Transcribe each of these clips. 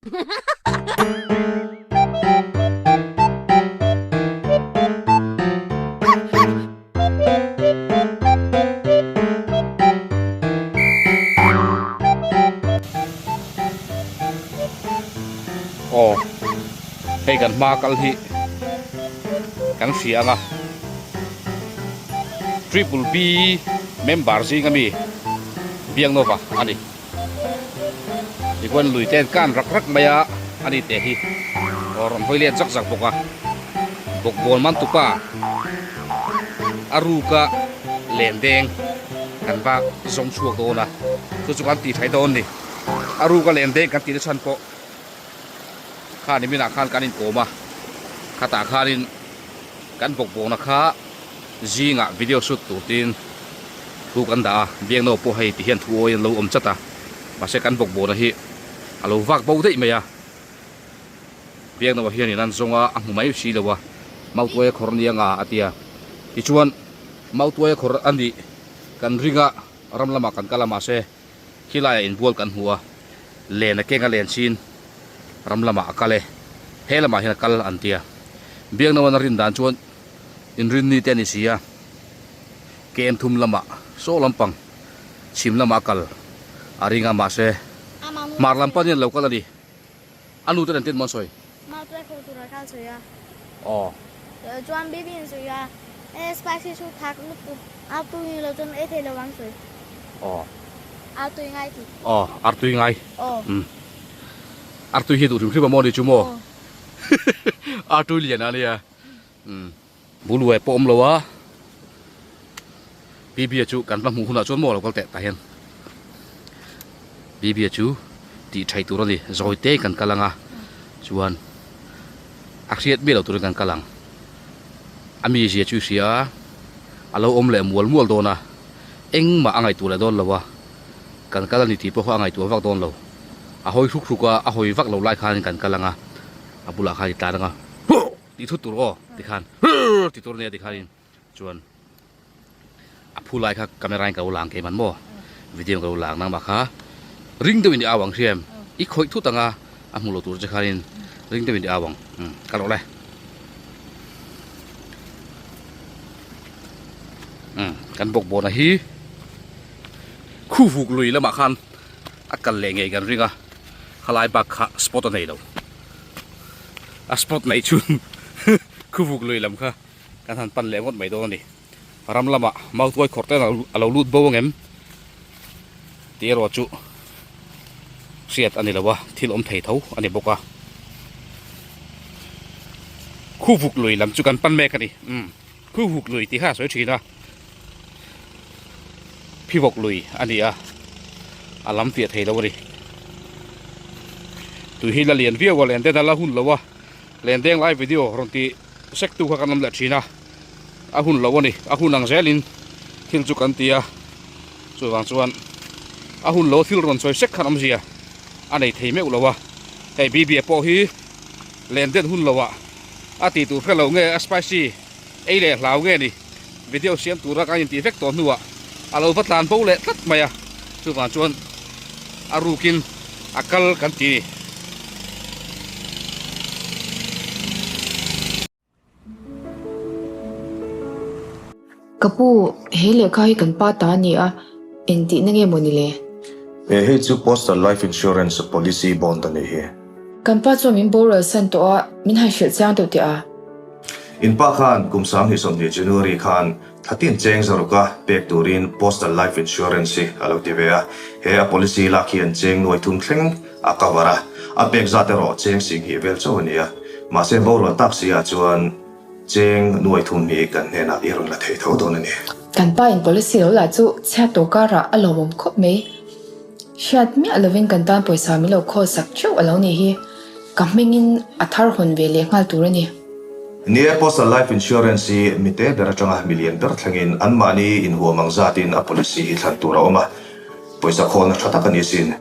Aw hei kan hma kal hi kan hria anga triple B member zinga mi Biangnova a ni. Tichuan lui te an kan rak rak mai a, a ni teh hi aw rawn hawi let zak zak bawk a, bawkbawn man tupa a ruka len deng kan va zawng chhuak dawn a, chu chu kan tih thaih dawn a ni. A ruka len deng kan tih na chhan pawh kha niminah khan kan inkawm a, khatah khanin kan bawkbawna kha zingah video shoot tur tiin thu kan dah a, Biakno pawh hei ti hian thu awi an lo awm chat a, mahse kan bawkbawna hi a lo vak bo daih mai a, Biakno hianin an zawng a, a hmu mai si lo a, Mautuaia khawr nia nga a ti a, tichuan Mautuaia khawr a nih kan ring a, ram lamah kan kal a mahse khilaiah inbual kan hmu a, len a keng a len chin ram lamah a kal e, he lamah hian a kal an ti a, Biakno an a rin dan chuan inrinni te a ni si a, kem thum lamah saw lampang chhim lamah a kal a ring a mahse hmar lam panin a lo kal a ni a nu te nen tin maw an sawi? Mautuai khaw tur a kal sawi a. Aw. Chuan baby an sawi a e spicy chu thak lutuk artui ni lo chuan ei thei lo ang sawi. Aw. Artui ngai tih. Aw artui ngai. Aw. Um artui hi duh hrim hrim a maw ni chu maw? Aw. Artui lian a nia. Umm buluai pawh awm lo a Bibia chu kan va hmuh hunah chuan maw lo kal teh tah hian Bibia chu tih thaih tur a ni zawi te kan kal ang a chuan a hriat miah lo turin kan kal ang a mizia chu i hria a a lo awm leh mual mual dawn a engmah a ngaihtuah leh dawn lo a kan kal a ni tih pawh kha a ngaihtuah vak dawn lo a hawi hruk hruk a a hawi vak lo lai khan kan kal ang a a bulah khan i tlan ang a. Tih thut tur aw ti khan hurr ti tur ania ti khanin chuan a phu lai kha camera in ka lo lang keiman maw video in ka lo lang nangmah kha ring deuhin i au ang hriam i khawih thut anga a hmuh loh tur che khanin ring deuhin i au ang umm ka rawh le umm kan bawkbawn a hi khuvuk lui lamah khan a kal leh ngei kan ring a khalai bak kha spot a nei lo. A spot neih chhun khuvuk lui lam kha kan han pan leh ngawt mai dawn a ni. Ram lamah mautuai khawrh te a lo lut bo angem tih erawh chu hriat a ni lo a, thil awm thei tho a ni bawk a. Khuvuk lui lam chu kan pan mek a ni. Umm khuvuk lui tih kha a sawi thin a, phivawk lui a ni a, a lam fiah thei lo a ni. Tui hi la lian viau a, len den a la hun lo a, len deng lai video rawn ti sek tu kha kan awm leh thin a, a hun lo a ni, a hun ang zelin thil chu kan ti a, chuvang chuan a hun lo thil rawn sawi sek khan awmzia a nei thei meuh lo a, hei BB pawh hi len den hun lo ah a tih tur hre lo nge a spicy ei leh hlau nge ni video siam tura kan intih vek tawh hnuah a lo va tlan bo leh tlat mai a, chuvang chuan a rukin a kal kan ti ni. Ka pu, he lehkha hi kan pa ta a ni a, engtihna nge maw ni le? He hei chu Postal Life Insurance Policy Bond a nih hi. Kan pa chuan min boral san tawh a, min han hrilh chiang deuh teh a. In pa khan kum 2020 January khan thlatin cheng zaruka pek turin Postal Life Insurance hi a lo ti ve a, he a policy lak hian cheng nuai thum thleng a cover a, a pek zat erawh cheng singhnih vel chauh a ni a, mahse borual tak si ah chuan cheng nuai thum hi kan hnenah i rawn la thei tho dawn a ni. Kan pa in policy lo lah chu chhiat tawh karah a lawmawm khawp mai. Hriat miah lovin kan tan pawisa min lo khawl sak theuh a lo nih hi. Ka hmingin a thar hawn ve leh nghal tur a ni. Ni e, Postal Life Insurance hi mite ber atanga milian ber thlengin anmahni inhuam ang zatin a policy hi thlan tur a awm a, pawisa khawlna tha tak a ni sin.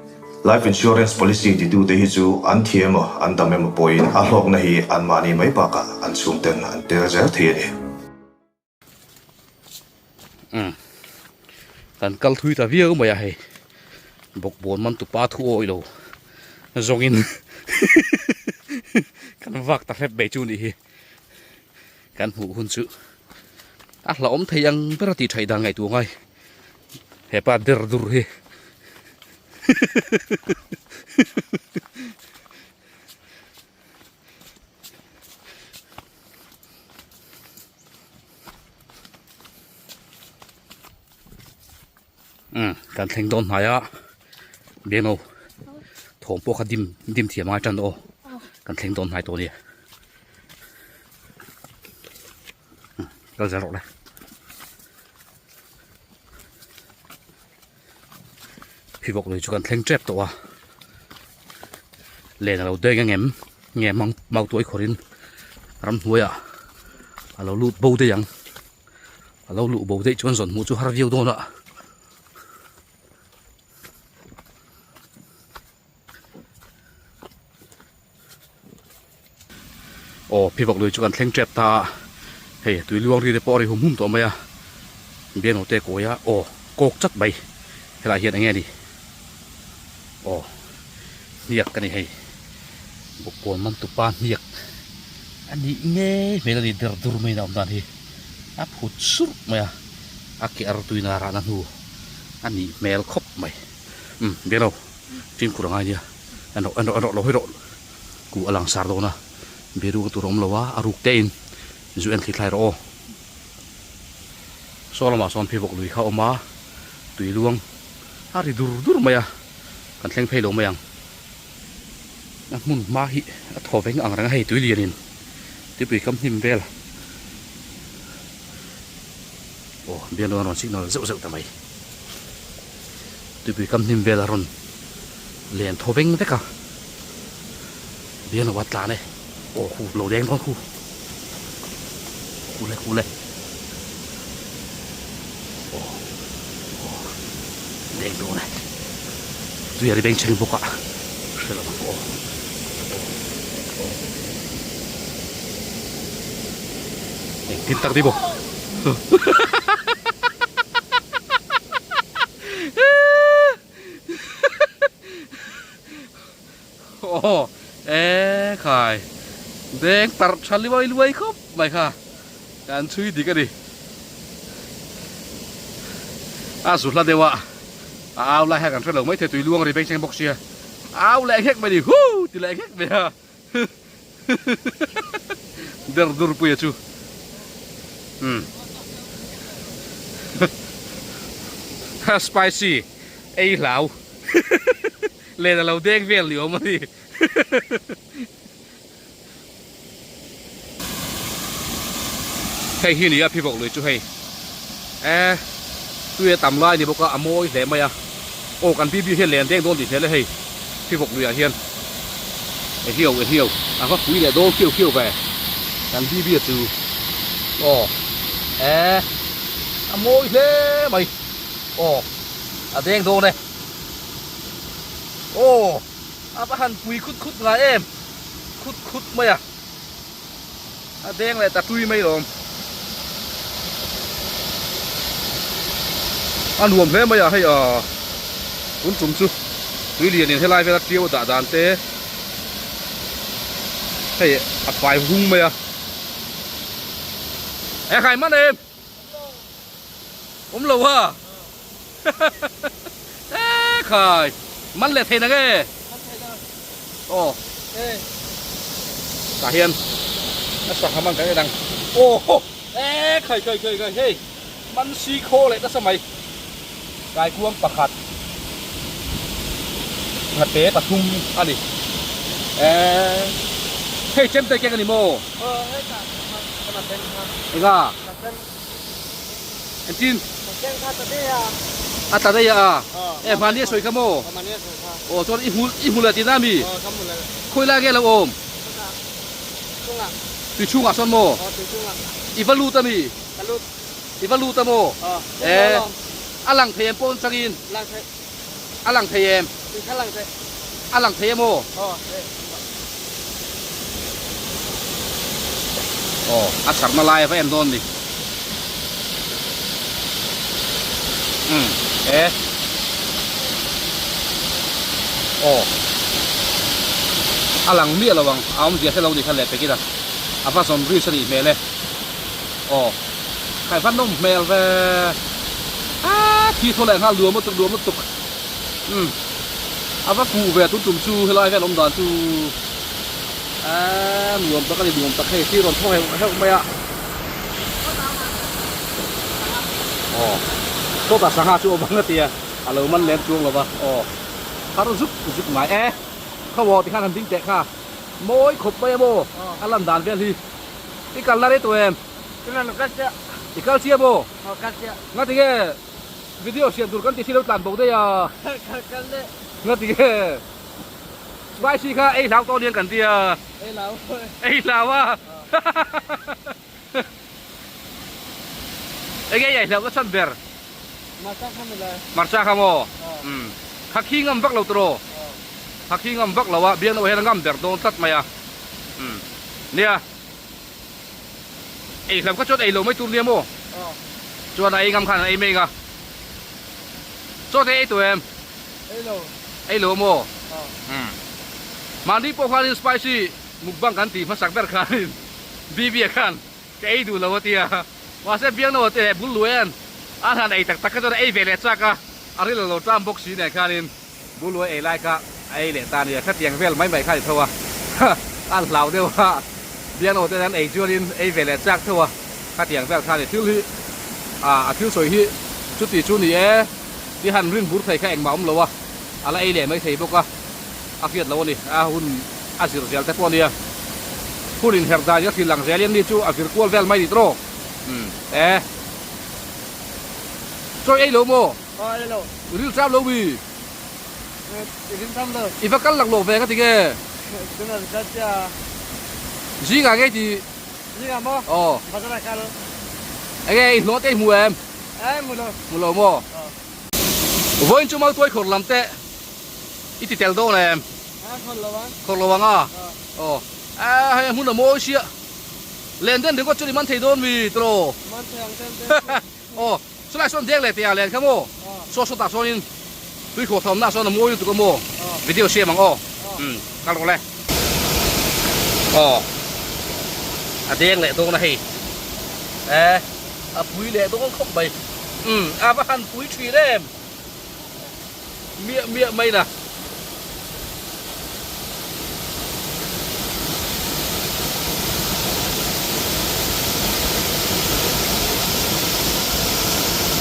Life Insurance policy titute hi chu an thi emaw an dam emaw pawhin a hlawkna hi anmahni mai bakah an chhungten an tel zel thei a ni. Umm kan kal thui ta viau mai a hei bawkbawn man tupa thu awih lo zawngin. Kan vak ta hrep mai chu nih hi. Kan hmuh hun chu a hlauhawm thei ang ber a tih theih dan ngaihtuah ngai. Hepa der dur hi. Umm kan thleng dawn hnai a Biangno thawm pawh kha dim dim thiam a ngai tan aw kan thleng dawn hnai tawh a nia umm kal zel rawh le. Phivawk lui chu kan thleng tep tawh a len a lo deng ang em nge mang mau tuai khawr in ramhnuai ah a lo lut bo daih ang a lo luh bo daih chuan zawn hmuh chu har viau dawn a. Aw phivawk lui chu kan thleng tep ta a hei tui luang ri te pawh a ri hum hum tawh mai a biangno te kawi a aw kawk chat mai helaiah hian eng nge ni aw hniak ka ni hei bawkbawn man tupa hniak a nih ngei hmel a ni der dur mai in a awm dan hi a phut surh mai a a ke artuina rahna hnu a nih hmel khawp mai umm biangno fimkhur a ngai nia en rawh en rawh en rawh lo hawi rawh. Ku a langsar dawn a, biru ka tur a awm lo a, a ruk te in zu en thli thlai rawh aw. Saw lamah sawn phivawk lui kha a awm a, tui luang a ri dur dur mai a, kan thleng phei lo mai ang. A hmun hma hi a thaw veng ang reng a hei tui lian in tuipui kam hnim vel aw bialnu a rawn signal zeuh zeuh ta mai. Tuipui kam hnim vel a rawn len thaw veng vek a, bial lo a tlan e, aw hu lo leng dawn hu, hu le hu le, aw aw leng dawn e, tui a ri beng chheng bawk a, hre lo ang aw aw aw engtin tak ni maw. Aw e khai deng tarh tha luai luai khawp mai kha kan chhui dik a ni a zu hla deuh a a au lai hian kan hre lo maithei tui luang ri bengchheng bawk sia au leh nghek mai ni huu ti leh nghek mai a. Der dur puia chu umm spicy ei hlau len alo deng vel ni awm ani hei hi nia phivawk lui chu hei e tui a tam lai ni bawk a a mawi hle mai a aw kan bibi hian len deng dawn tih hmel e hei phivawk luiah hian e hiau e hiau a va pui leh dawn khiau khiau ve kan bibi a chu aw e a mawi hle mai aw a deng dawn e aw a va han pui khut khut ngai em khut khut mai a. A deng leh ta tui mai lawm. A nuam hle mai a hei ah tun tum chu tui lian in helai vela ṭiau a dah dan te hei a fai hung mai a. E khai man em? Awm lo ha. E khai man leh thei nang e. Aw tah hian a sangha man kan en ang aw e khai khai khai khai hei man si khaw leh nasa mai kaikuang pakhat nghate pathum a ni e hei chemte keng a ni maw enga Engtin? A tla daih a? E hmani a sawi kha maw? Aw chuan i hmu i hmu leh tihna ami? Khawi lai nge lo awm? Tui chhungah sawn maw? I va lut ami? I va lut a maw? E a lang thei em pawn changin? A lang thei em? A lang thei em aw? Aw, a chharna lai a va en dawn ni. Umm, e. Aw. A lang miah lo ang, a awmzia hre lo ni kha leh pekin a, a va zawn risk a nih hmel e. Aw, khai va nawm hmel ve. Aa, thi thaw leh nghal nuam lutuk nuam lutuk. Umm, a va kuh ve tun tum chu helai hian awm dan chu. Aa, nuam tak a ni nuam tak hei, thil rawn thaw heuh heuh mai a. Aw, sawtah sangha chu awm ang a tia, a lo man lem chuang lo va, aw, har zuk zuk mai e. Khaw tikhan han ding teh kha mawi khawp mai a maw a lan dan vel hi i kalna rei tawh em? I kal chiah maw? Nga tinge video siam tur kan ti si lo tlan bo daih a nga tinge spicy kha ei hlau tawh aniang kan tia ei hlau a Enge i hlauh na chhan ber? Hmarcha kha maw le? Hmarcha kha maw? Umm. Kha khi ngam vak lo tawh. Kha khi ngam vak lo a, biang deuh hian a ngam ber dawn tlat mai a. Umm. Nia. Ei hlauh kha chuan ei lo mai tur nia maw? Chuan a ei ngam khan an ei mai anga. Chaw te ei tawh em? Ei lo. Ei lo maw? Umm. Mahni pawh khanin spicy mukbang kan tih hmasak ber khanin Bibia khan ka ei duh lo a tia, mahse Biangnoa te leh Bulluaia'n an han ei tak tak kha chuan a ei ve leh chak a, a ril a lo ṭam bawk si nen khanin Bulluai ei lai kha a ei leh ta a nia, khatiang vel mai mai kha a ni tho a, an hlau deuh a, Biangnoa te an ei chuanin ei ve leh chak tho a, khatiang vel kha a ni. Thil hi a thil sawi hi chuti chu ni e, ti han rin bur thei kha engmah awm lo a, a la ei leh mai thei bawk a. A hriat lo a ni, a hun a zir zel te pawh a nia. Hun inherh dan hi a hrilh ang zel hian mi chu a vir kual vel mai ni tawh. Umm e. Chawi ei lo maw? Aw ei lo. Ril ṭam lo mi? Ril ṭam lo. I va kal laklawk ve ka ti nge? Tunah ka kal chiah a. Zingah nge ti? Zingah maw? Aw. Bazar ah kal. Enge i hlawh te i hmu em? Eh hmu lo. Hmu lo maw? Aw. Vawiin chu Mautuai khawr lam te i ti tel dawn em? A khawr lo ang. Khawr lo ang a? Aw. A hei a hmun a mawi sia. Len den ringawt chuan i man thei dawn mi tawh? Man thei ang tel te. Aw, chulai sawn deng leh teh ah len kha maw? Saw sawtah sawnin tui khawh thawmna sawn a mawi lutuk a maw? Video siam ang aw. Umm, kal rawh le. Aw, a deng leh dawn a hei. E, a pui leh dawn khawp mai. Umm, a va han pui thin em? Miah miah mai na.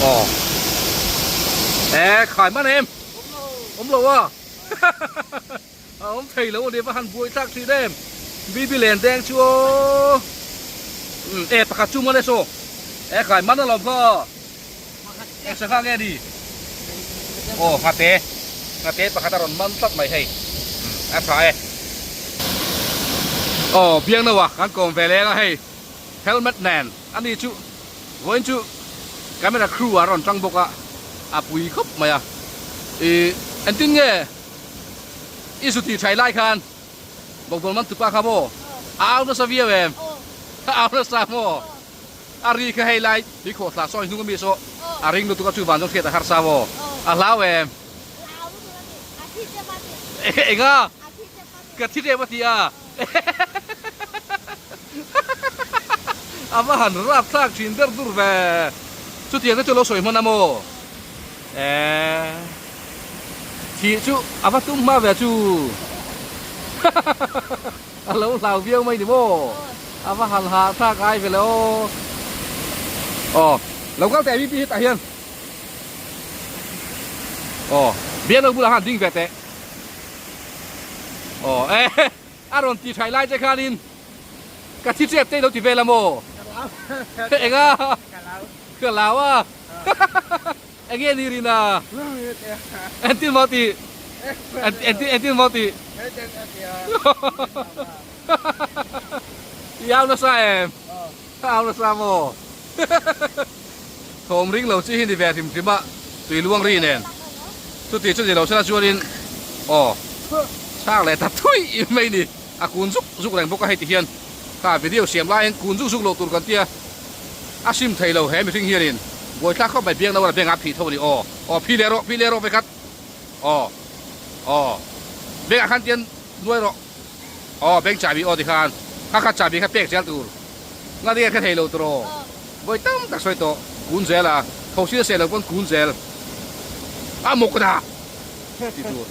Aw. E khai man em. Awm lo a. A awm thei lo a ni va han buai thlak thin em. Bibi len deng chu aw. E pakhat chu man e saw. E khai man alawm kha. Eng sangha nge ni? Aw nghate, nghate pakhat a rawn man tlat mai hei. A tha e. Aw Biangnoa kan kawm ve leng a hei helmet nen a ni chu vawiin chu camera crew ah a rawn tang bawk a, a pui khawp mai a. Ih engtin nge i zu tih thaih lai khan bawkbawn man tupa kha maw a au nasa viau em? A au nasa maw? A ri kha hei lai tui khawh thlah sawi hnung ami saw a ring lutuk a chu van zawng hriat a harsa maw? A hlau em? Enga? Ka thi tep a ti a. A va han rap thlak thin ber dur ve. Chutiang te chu lo sawi hman a maw? Eee. Thih chu a va tum hma ve chu. A lo hlau viau mai ni maw? A va han hah thlak ai ve le aw. Aw, lo kal teh BP hetah hian. Aw, biakna bulah khan ding ve teh. Aw, e, a rawn ti thaih lai che khanin ka thi tep te i lo ti vel a maw? Enga? Ka lau a. Enge ni rina? Entin maw ti? Entin maw ti? I au nasa em? Au nasa maw? Thawm ring lo chi hi ni ve hrim hrim a, tui luang ri nen. Chuti chu ni lo sela chuanin aw chhak leh ta thui mai ni. A kun zuk zuk reng bawk a hei ti hian kha video siam laiin kun zuk zuk loh tur kan tia a sim thei lo he mihring hianin buaithlak khawp mai biang no a beng a phih tho a ni aw aw phi leh rawh phi leh rawh vekhat aw aw bengah khan tian nuai rawh. Aw bank chahbi aw tikhan kha kha chahbi kha pek zel tur nga nia kha thei lo tur aw vawi tam tak sawi tawh kun zel a tho sil seh lo pawn kun zel a mawk dah ti tur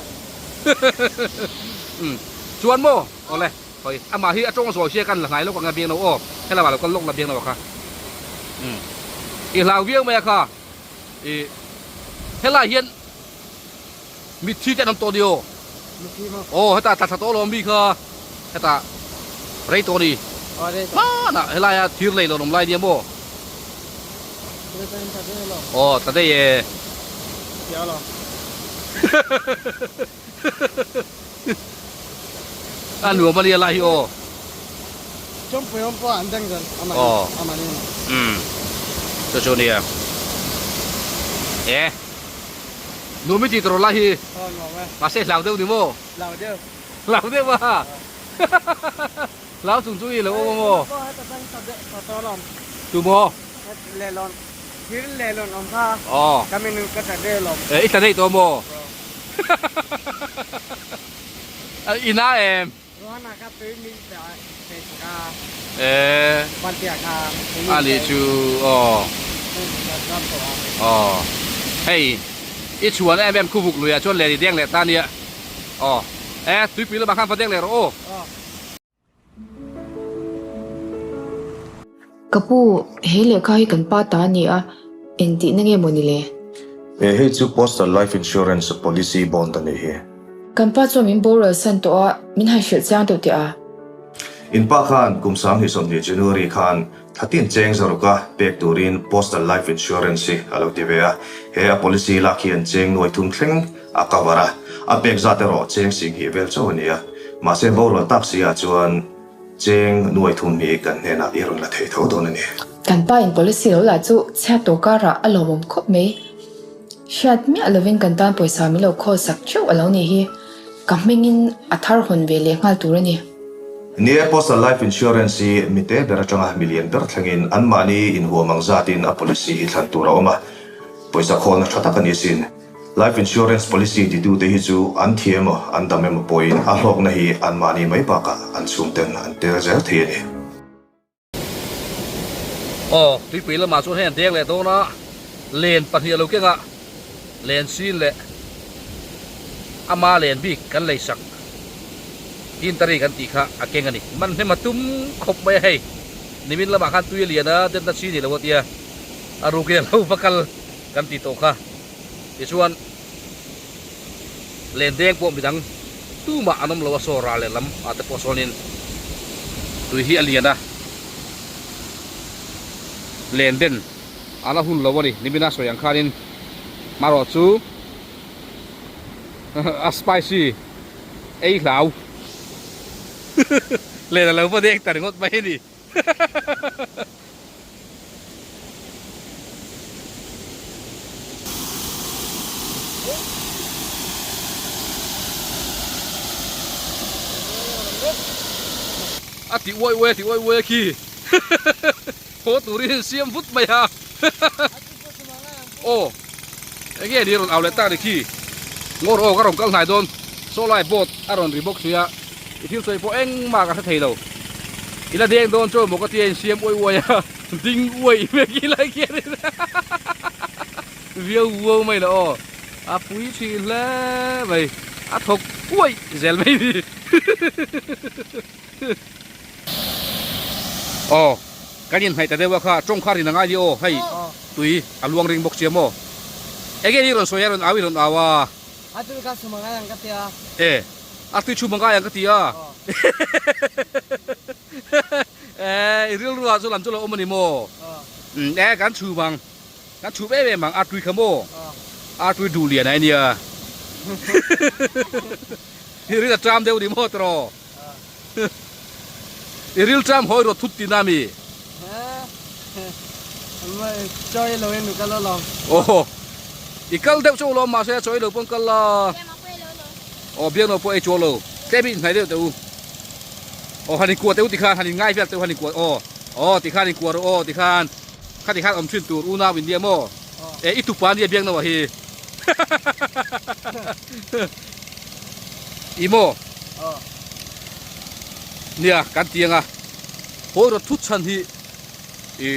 umm chuan maw awle hawi amah hi a tawng zawi sia kan la hnai lawk ang a biang lo aw helamah lo kal lawk la biang lo a kha umm i hlau viau mai a kha i helai hian Mitthi te an awm tawh ni aw. Mitthi maw? Aw hetah tla thla tawh alawm mi kha hetah rei tawh ni. Aw rei tawh. Hmanah helaia thir lei lo awm lai nia maw? Aw tla daih e. Fiah alawm. A nuam a nia lai hi aw. Chawmpui awm pawh an deng zel amah amah ni. Umm chu chu nia. E. Nuam i tih tawh lai hi. Aw nuam e. Mahse hlau deuh ni maw? Hlau deuh. Hlau deuh a. Hlau chung chu i lo awm a maw? Pawh heta tang ta deuh ta tawh alawm. Tu maw? Lehlawn thir lehlawn awm kha. Aw. Ka minu ka tla deuh alawm. E i tla daih tawh maw? Aw. I na em? Rohana kha tui min pe sak a. E. Pantea kha. A nih chu aw. Aw. Hei i chhuan em em khu vuk lui ah chuan len i deng leh ta nia. Aw. E tuipui lamah khan va deng leh rawh aw. Ka pu, he lehkha hi kan pa ta a ni a, engtihna nge maw ni le? E hei chu Postal Life Insurance Policy Bond a nih hi. Kan pa chuan min boral san tawh a, min han hrilh chiang deuh teh a. In pa khan kum 2020 January khan thlatin cheng zaruka pek turin Postal Life Insurance hi a lo ti ve a, he a policy lak hian cheng nuai thum thleng a cover a, a pek zat erawh cheng singhnih vel chauh a ni a, mahse boral tak si ah chuan Cheng nuai thum hi kan hnenah i rawn la thei tho dawn a ni. Kan pa in policy lo lah chu chhiat tawh karah a lawmawm khawp mai. Hriat miah lovin kan tan pawisa min lo khawl sak theuh a lo nih hi. Ka hmingin a thar hawn ve leh nghal tur a ni. Ni e, Postal Life Insurance hi mite ber atanga milian ber thlengin anmahni inhuam ang zatin a policy hi thlan tur a awm a, pawisa khawlna tha tak a ni asin. Life insurance policy titute hi chu an thi emaw an dam emaw pawhin a hlawkna hi anmahni mai bakah an chhungten an tel zel thei a ni. Aw, tuipui lamah chuan hei an deng leh dawn a, len pahnih a lo keng a, len sin leh ama len bik kan lei sak Tintari kan tih kha a keng a ni. Man hnem a tum khawp mai a hei, nimin lamah khan tui a lian a, denna chi ni lo a tia, a rukin a lo va kal kan tih tawh kha. Tichuan, len deng pawh midang tumah an awm lo a, saw ral leh lam ah te pawh sawnin tui hi a lian a, len den a la hun lo a ni. Nimina sawi ang khanin marawh chu a spicy ei hlau len a lo va deng ta ringawt mai a ni. A ti uai uai a ti uai uai a khi haw turin in siam vut mai a aw enge ni rawn au leh tak ni khi ngawr aw ka rawn kal hnai dawn saw lai boat a rawn ri bawk sia. I thil sawi pawh engmah ka hre thei lo. I la deng dawn chu maw ka tia insiam uai uai a, ding uai vek i lai khian in viau uau mai la aw. A pui thin hle mai, a thawk uaih zel mai ni. Aw, kan inhnaih ta deuh a kha, tawng kha rin a ngai ni aw, hei tui a luang ring bawk sia maw. Enge i rawn sawi a, rawn au i rawn au a. A tui kha chhum a ngai ang ka ti a. E, a tui chhum a ngai ang ka ti a. E, i rilru ah chu lam chu lo awm a ni maw? E, kan chhum ang. Kan chhum em em ang, a tui kha maw? A tui duh lian ai nia. I ril a ṭam deuh ni maw tiraw? I ril ṭam hawi rawh thut tina mi? Chawi lo in kal alawm. Aw, i kal deuh chauh alawm mahse chawi lo pawn kal la. Aw, biakno pawh ei chuang lo. Tlem in hnai deuh teh u. Aw, han inkuah teh u tikhan, han inngai vel teh u, han inkuah aw. Aw, tikhan inkuah rawh aw tikhan. Khati khan awm thin tur unau in nia maw? E, i tupa nia biakno ah hi. I maw? Nia, kan ti anga hawi rawt thut chhan hi i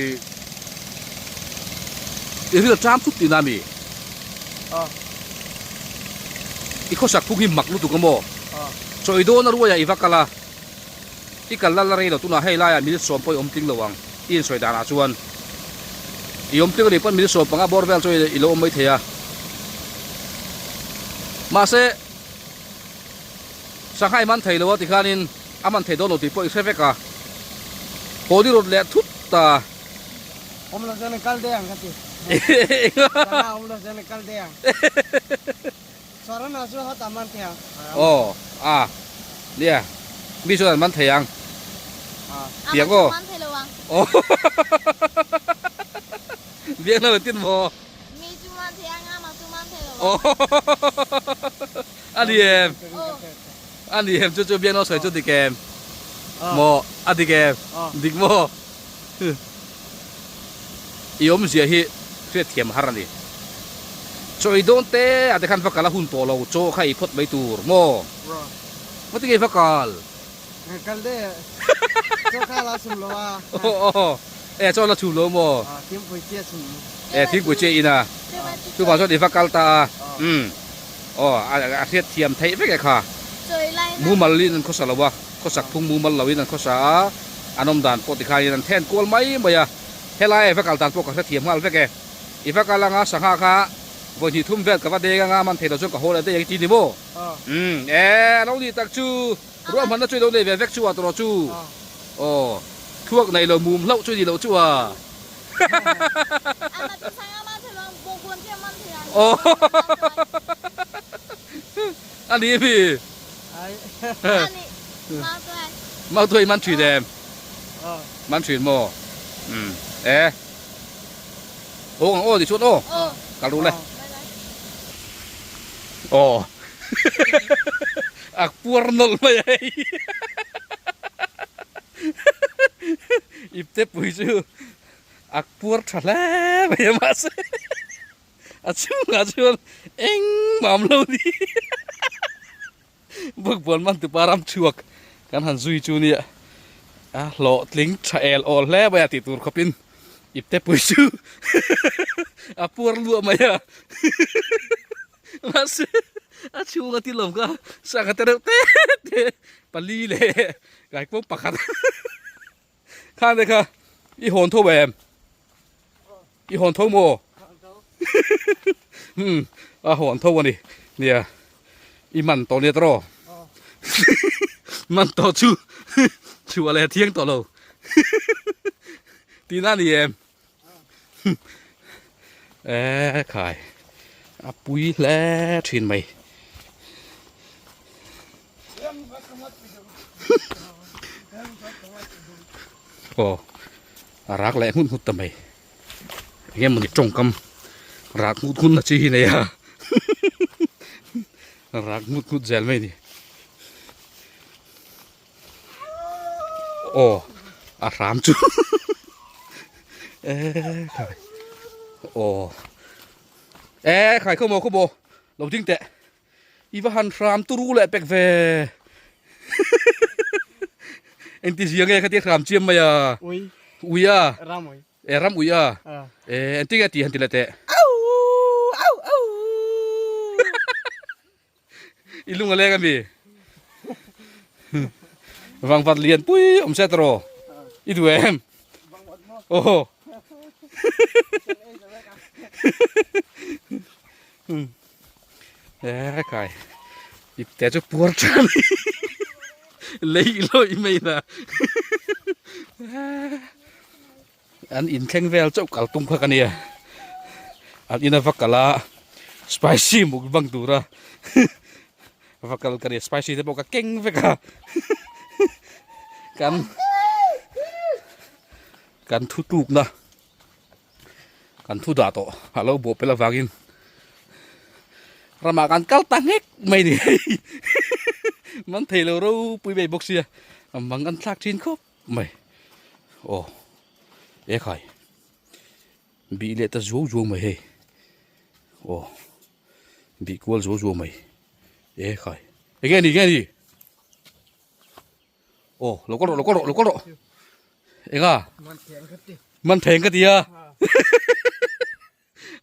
i ril ṭam thut tihna a mi? I khawsak phung hi mak lutuk a maw? Chaw i dawn a ruaiah i va kal a, i kal lal a rei lo tunah hei laiah minute sawm pawh i awm tling lo ang i insawi danah chuan i awm tling a nih pawn minute 15 bawr vel chu i lo awm mai thei a. Mahse. Sangha i man thei lo a tikhanin a man thei dawn lo tih pawh i hre vek a, haw ni rawt leh thut ta. Awm lo chuan i kal daih ang ka ti. Sangha awm lo chuan i kal daih ang. Saran ah chu hawt a man thei ang. Aw a nia mi chuan an man thei ang. Tiang aw. A man thei lo ang. Aw biak lo tin maw. Mi chu man thei ang a mah chu man thei lo ang. A ni em? A ni em chu chu biakna sawi chu dik em? Maw a dik em? Dik maw? I awmzia hi hriat thiam har a ni. Chaw i dawn te ah te khan va kal a hun tawh lo, chaw kha ei phawt mai tur maw? Ngatinge i va kal? Kal deuh e, chaw kha la chhum lo a. Aw e chaw la chhum lo maw? Thingpui chiah chhum. E thingpui chiah in a, chuvang chuan i va kal ta a. Umm. Aw, a hriat thiam theih vek e kha. Mumal in an khawsa lo a, khawsak phung mumal lo in an khawsa a, an awm dan pawh tikhain an then kual mai mai a. Helai a i va kal dan pawh ka hrethiam nghal vek e. I va kal anga sangha kha vawi hnih thum vel ka va deng anga man thei lo chuan ka haw leh daih ang i ti ni maw? Umm, e, a lo nih tak chu. Ruahmanna chu i lo nei ve vek chu a tawrh chu. Aw, thluak nei lo mum hlauh chu i ni loh chu a. A ni mi? Mautuai man thin em? Man thin maw? Umm e. Haw ang aw ti chuan aw. Kal ru le. Aw. A puar nawlh mai a hei. Ipte pui chu a puar tha hle mai a mahse a chhungah chuan engmah awm lo ni bawkbawn man tupa ram chhuak kan han zui chu nia a hlawhtling tha el awl hle mai a tih tur khawpin ipte pui chu a puar luah mai a. Mahse a chhunga thil awm kha sangha te reuh te te pali leh kaikuang pakhat khan te kha i hawn tho em i hawn tho maw hmm a hawn tho ani nia i man tawh nia tawh man tawh chu chhuah leh thiang tawh lo tihna a ni em. E khai a pui hle thin mai aw a rak leh nghut nghut ta mai enge mawni tawngkam rak nghut nghut na chi hi nei a rak nghut nghut zel mai ni Aw a hram chu e khai aw e khai khaw maw khaw maw lo ding teh i va han hram turu leh pek ve engti zia nge khatia hram chiam mai a ui ui a ram ui e ram ui a e engti nge tih han ti leh teh I lung a leng ami? Vangvat lian pui awm se tawh i duh em? Aw. E kai. Ip te chu puar than. Lei loi mai na. An inthleng vel chauh kal tum kha ka nia an ina va kal a spicy mukbang tura va kal ka nia spicy te pawh ka keng vek a kan kan thu tlukna kan thu dah tawh a lo bawh pel avangin ramah kan kal ta nghek mai ni man thei lo ropui mai bawk sia mang an thlak thin khawp. Mai aw e khai bih leh ta zuau zuau mai hei aw bih kual zuau zuau mai e khai enge ni enge ni Aw lo kal rawh lo kal rawh lo kal rawh. Enga? Man theng ka ti a.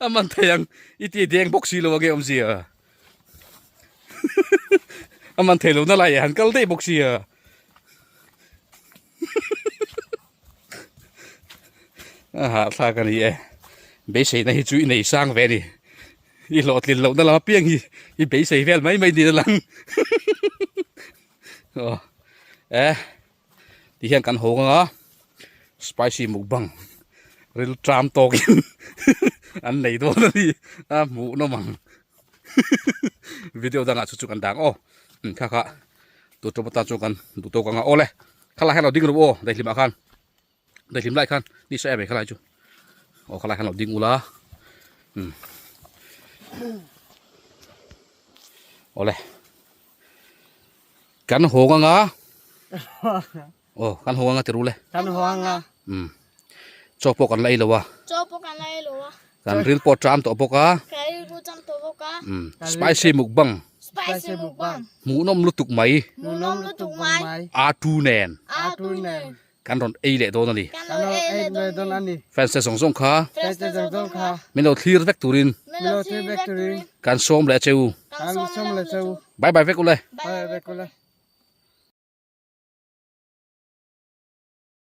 A man thei ang i ti deng bawk si lo ange awmzia. A man thei lo na lai han kal daih bawk sia. A hahthlak a ni e. Beiseina hi chu i nei sang ve a ni. I hlawhtlin lohna lam apiang hi i beisei vel mai mai niin a lang. Aw e ti hian kan ho anga spicy mukbang ril tram tawkin an nei dawn a ni a hmuh nawm ang video dangah chu chu kan dang aw kha kha tu tawp atan chuan kan duh tawk anga awle khalai hian lo ding rawh aw daihlim ah khan daihlim lai khan ni sa em khalai chu aw khalai khan lo ding ula um awle kan hawng anga aw kan hawng anga ti ru le kan hawng anga um chaw pawh kan la ei lo a chaw pawh kan la ei lo a kan ril pawh tram tawh bawk a kan ril pawh tram tawh bawk a um spicy mukbang spicy mukbang hmuhnawm lutuk mai hmuhnawm lutuk mai a tu nen a tu nen kan rawn ei leh dawn a ni kan rawn ei leh dawn a ni fans te zawng zawng kha fans te zawng zawng kha min lo thlir vek turin min lo thlir vek turin kan sawm leh a che u kan sawm leh a che u bye bye vek ule bye bye vek ule.